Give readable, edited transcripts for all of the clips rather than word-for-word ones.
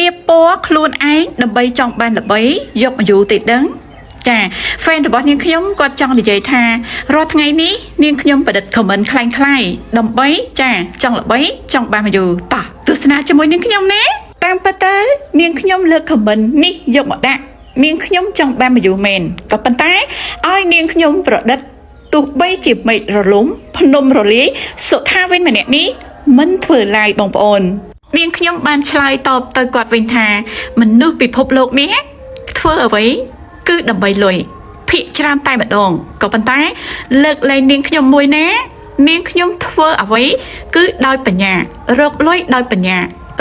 លាបពណ៌ខ្លួនឯងដើម្បីចង់បានល្បីយកមកយូរតិចដឹងចា fan របស់នាងខ្ញុំគាត់ចង់និយាយថារាល់ថ្ងៃនេះនាងខ្ញុំប្រឌិត comment คล้ายៗដើម្បីចាចង់ល្បីចង់បានមកយូរតោះទស្សនាជាមួយនាងខ្ញុំណាតាមពិតទៅនាងខ្ញុំលើក comment នេះយកមកដាក់នាងខ្ញុំចង់បានមកយូរមែនក៏ប៉ុន្តែឲ្យនាងខ្ញុំប្រឌិត ទោះបីជាមេឃរលំភ្នំរលាយសុថាវិញម្នាក់នេះមិនធ្វើឡាយបងប្អូន នាងខ្ញុំបានឆ្លើយតបទៅគាត់វិញថា មនុស្សពិភពលោកនេះធ្វើអ្វីគឺដើម្បីលុយភាកច្រើនតែម្ដងក៏ប៉ុន្តែ លើកលែងនាងខ្ញុំមួយណា នាងខ្ញុំធ្វើអ្វីគឺដោយបញ្ញារកលុយដោយបញ្ញា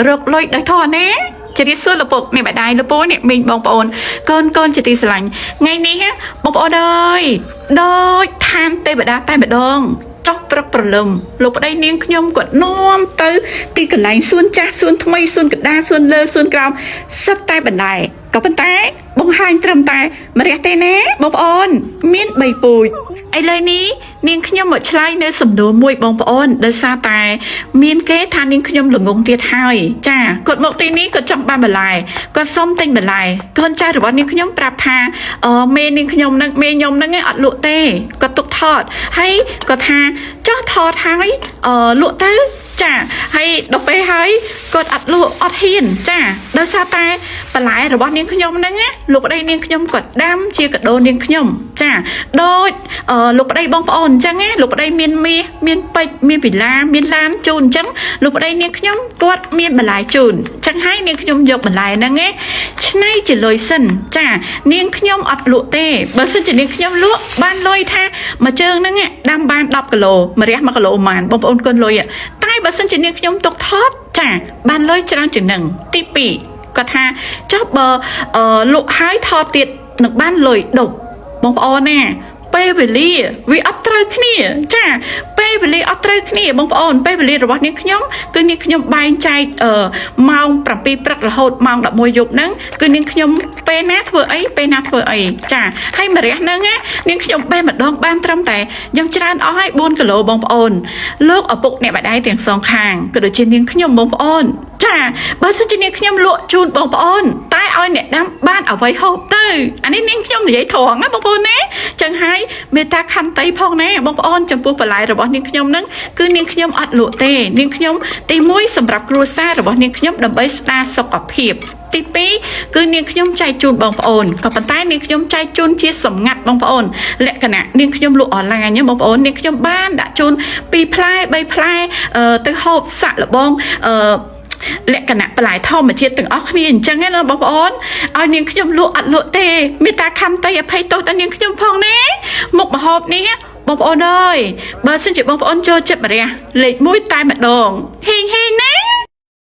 រកលុយដោយធម៌ណាជម្រាបសួរលោកពុកអ្នកម្ដាយលោកពូអ្នកមីងបងប្អូនកូនកូនជាទីស្រឡាញ់ថ្ងៃនេះហ៎បងប្អូនអើយដូចឋានទេវតាតែម្ដងចុះព្រឹកព្រលឹមលោកប្តីនាងខ្ញុំគាត់នាំទៅទីកន្លែងសួនចាស់សួនថ្មីសួនកណ្ដាលសួនលើសួនក្រោមសិតតែបណ្ដែក៏ប៉ុន្តែបង្ហាញត្រឹមតែម្រះទេណាបងប្អូនមាន3ពូជឥឡូវនេះនាងខ្ញុំមកឆ្លើយនៅសំណួរមួយបងប្អូនដោយសារតែ មានគេថានាងខ្ញុំល្ងងទៀតហើយចាគាត់មកទីនេះគាត់ចង់បានបន្លែគាត់សុំទិញបន្លែកូនចៅរបស់នាងខ្ញុំប្រាប់ថាអឺមេនាងខ្ញុំនឹងមេខ្ញុំនឹងឯងអត់លក់ទេគាត់ទុកថតហើយគាត់ថាចោះថតហើយអឺលក់ទៅចាហើយដល់ពេលហើយគាត់អត់លក់អត់ហ៊ានចាដោយសារតែបន្លែរបស់នាងខ្ញុំហ្នឹងណាលោកប្តីនាងខ្ញុំគាត់ដាំជាកដោនាងខ្ញុំចាដូចអឺលោកប្តីបងប្អូនអញ្ចឹងណាលោកប្តីមានមាសមានពេជ្រមានវិឡាមានឡានជូនអញ្ចឹងលោកប្តីនាងខ្ញុំគាត់មានបន្លែជូនអញ្ចឹងហើយនាងខ្ញុំយកបន្លែហ្នឹងណាឆ្នៃជាលុយសិនចានាងខ្ញុំអត់លក់ទេបើសិនជានាងខ្ញុំលក់បានលុយថាមួយជើងហ្នឹងដាំបាន10គីឡូម្រះ1គីឡូប៉ុន្មានបងប្អូនគុណលុយតែបើសិនជានាងខ្ញុំទុកថតចាបានលុយច្រើនជាងនឹងទី2គាត់ថាចុះបើអឺលក់ហើយថតទៀតនឹងបានលុយដប់បងប្អូនណាពេលវេលាវាអត់ត្រូវគ្នាចាពេលវេលាអត់ត្រូវគ្នាបងប្អូនពេលវេលារបស់នាងខ្ញុំគឺនាងខ្ញុំបែងចែកអឺម៉ោង7ព្រឹករហូតម៉ោង11យប់ហ្នឹងគឺនាងខ្ញុំពេលណាធ្វើអីពេលណាធ្វើអីចាហើយម្រះហ្នឹងណានាងខ្ញុំបេះម្ដងបានត្រឹមតែយ៉ាងច្រើនអស់ហើយ4គីឡូបងប្អូនលោកឪពុកអ្នកម្ដាយទាំងសងខាងក៏ដូចជានាងខ្ញុំបងប្អូនចាបើសិនជានាងខ្ញុំលក់ជូនបងប្អូនតែឲ្យអ្នកដាំបានអ្វីហូបទៅអានេះនាងខ្ញុំនិយាយត្រង់ណាបងប្អូនណាចឹងហើយមេត្តាខន្តីផងណាបងប្អូនចំពោះបន្លែរបស់នាងខ្ញុំហ្នឹងគឺនាងខ្ញុំអត់លក់ទេនាងខ្ញុំទី1សម្រាប់គ្រួសាររបស់នាងខ្ញុំដើម្បីស្ដារសុខភាពទី2គឺនាងខ្ញុំចែកជូនបងប្អូនក៏ប៉ុន្តែនាងខ្ញុំចែកជូនជាសម្ងាត់បងប្អូនលក្ខណៈនាងខ្ញុំលក់អនឡាញណាបងប្អូននាងខ្ញុំបានដាក់ជូន2ផ្លែ3ផ្លែទៅហូបសាក់លបងអឺលក្ខណៈបន្លែធម្មជាតិទាំងអស់គ្នាអញ្ចឹងណាបងប្អូនឲ្យនាងខ្ញុំលក់អត់លក់ទេមេត្តាខន្តីអភ័យទោសដល់នាងខ្ញុំផងណាមុខម្ហូបនេះបងប្អូនអើយបើសិនជាបងប្អូនចូលចិត្តម្រះលេខ1តែម្ដងហេងហេងណា